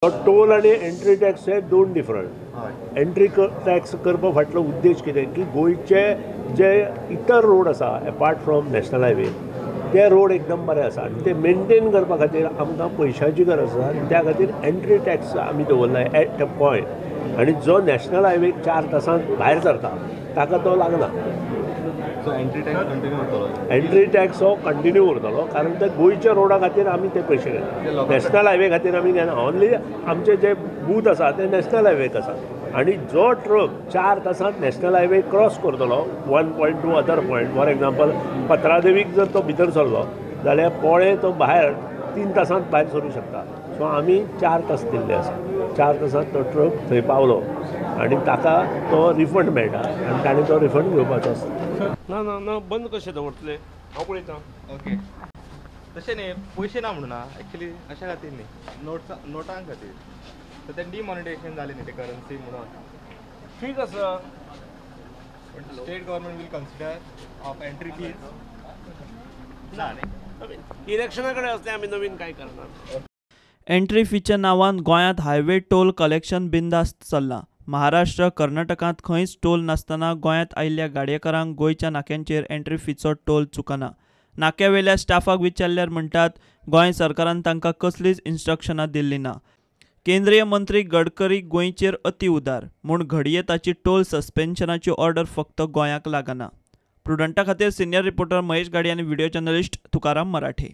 Toll आनी entry tax हे दोन डिफरंट. एंट्री टॅक्स करपा फाटलो उद्देश कितें की गोंयचे जे इतर रोड आसा एपार्ट फ्रॉम नॅशनल हायवे ते रोड एकदम बरे आसा आनी ते मेनटेन करपा खातीर आमकां पयशांची गरज आसा आनी त्या खातीर एंट्री टॅक्स आमी दवरला एट अ पॉयंट. आनी जो नॅशनल हायवे 4 तासांत भायर सरता ताका तो लागना. एंट्री टॅक्स कंटिन्यू उरतलो. एंट्री टॅक्स हो कंटिन्यू उरतलो कारण ते गोंयच्या रोडा खातीर आमी ते पयशे घेना, नॅशनल हायवे खातीर आमी घेना. ओनली आमचे जे बूथ आसा ते नॅशनल हायवेक आसा आनी जो ट्रक 4 तासांत नॅशनल हायवे क्रॉस करतलो one point to other point, for example पत्रादेवीक जर तो भितर सरलो जाल्यार पोळे तो भायर 3 तासांत भायर सरूं शकता. सो आमी 4 तास दिल्ले आसा. 4 तासांत तो ट्रक थंय पावलो आनी ताका तो रिफंड मेळटा आनी ताणें तो रिफंड घेवपाचो आसता. ना ना ना बंद कशें दवरतले हांव पळयता. ओके, तशें न्ही, पयशे ना म्हणून ना, एक्चुली अशा खातीर न्ही, नोट्स नोटां खातीर. सो ते डिमॉनिटायझेशन जालें न्ही ते करन्सी म्हणून. ठीक आसा, state government will consider of entry fees ना न्ही, इलेक्शना कडेन आसलें आमी नवीन काय करणार. एंट्री फीच्या नांवान गोंयांत हायवे टोल कलेक्शन बिंदास्त चल्लां. महाराष्ट्र, कर्नाटकांत खंयच टोल नासतना गोंयांत आयिल्ल्या गाडयेकारांक गोंयच्या नाक्यांचेर एंट्री फीचो टोल चुकना. नाक्यावेल्या स्टाफाक विचारल्यार म्हणटात गोंय सरकारान तांकां कसलीच इन्स्ट्रक्शनां दिल्ली ना. केंद्रीय मंत्री गडकरी गोंयचेर अति उदार म्हूण घडये ताची टोल सस्पेन्शनाची ऑर्डर फक्त गोंयाक लागना. प्रुडंटा खातीर सिनियर रिपोर्टर महेश गाडी आनी व्हिडिओ जर्नलिस्ट तुकाराम मराठे.